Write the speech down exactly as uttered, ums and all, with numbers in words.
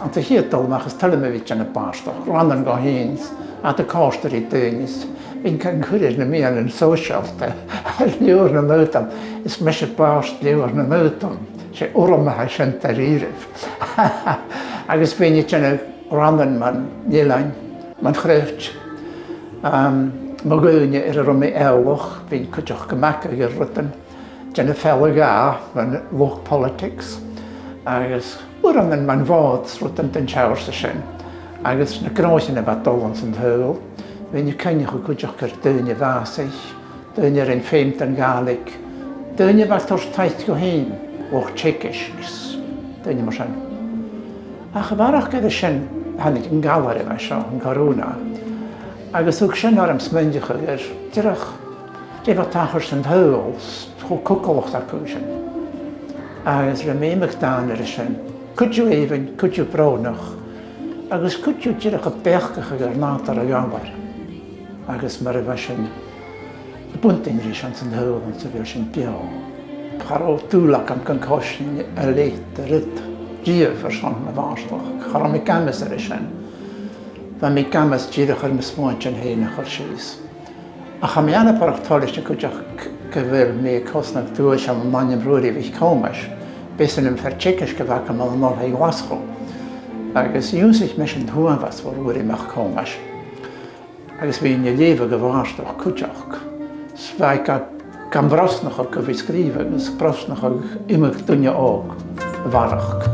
Anns a' chiad dol a-mach, is toil leam a bhith a' dèanamh bàrdachd, rannan dhomh fhìn, a tha a' còrdadh ri daoine, is bhithinn a' cur air na meadhanan sòisealta, leabhar nam aodann, is mise bàrd leabhar nam aodann, 's e urram a tha sin dha-rìribh. Agus bhithinn a' dèanamh rannan mun eilean, mun chroit, um, mu dhaoine air an robh mi eòlach, bhithinn cuideachd a' magadh air rudan, dèanamh fealla-dhà mun luchd-politics, agus uaireannan mun bhàt, rudan den t-seòrsa sin, agus na gnothaichean a bha a' dol anns an t-saoghal, bhithinn a' coinneachadh cuideachd ri daoine a bhàsaich, daoine a rinn feum don Ghàidhlig, daoine a bha a' toirt taic dhomh fhìn, luchd-teagaisg, daoine mar sin. Ach a bharrachd air sin, thàinig an galar a bha seo, an corona, agus thug sin orm smaoineachadh air dìreach dè bha a' tachairt san t-saoghal, cho cugallach 's a bha sin. Agus rinn mi iomadh dàn air sin, cuid dhiubh èibhinn, cuid dhiubh brònach, agus cuid dhiubh dìreach a' beachdachadh air nàdar a' ghalair. Agus mar a bha sinn a' buntainn ris anns an t-saoghal anns a bheil sinn beò. Cha robh dùil agam gun coisninn a leithid a rud riamh airson na bàrdachd. Cha robh mi ag amas air sin. Bha mi ag amas dìreach air mo smuaintean fhèin a chur sìos. Ach tha mi anabarrach toilichte cuideachd gu bheil mi a' cosnadh duais ann an ainm Ruairidh MhicThòmais, b' esan am fear teagaisg a bh' agam ann an Oilthigh Ghlaschu. Agus dh'ionnsaich mise an t-uabhas bho Ruairidh MacThòmais. Agus bhithinn a' leughadh a bhàrdachd cuideachd. 'S bha e ga, gam bhrosnachadh gu bhith a' sgrìobhadh, agus brosnachadh iomadh duine òg a bharrachd.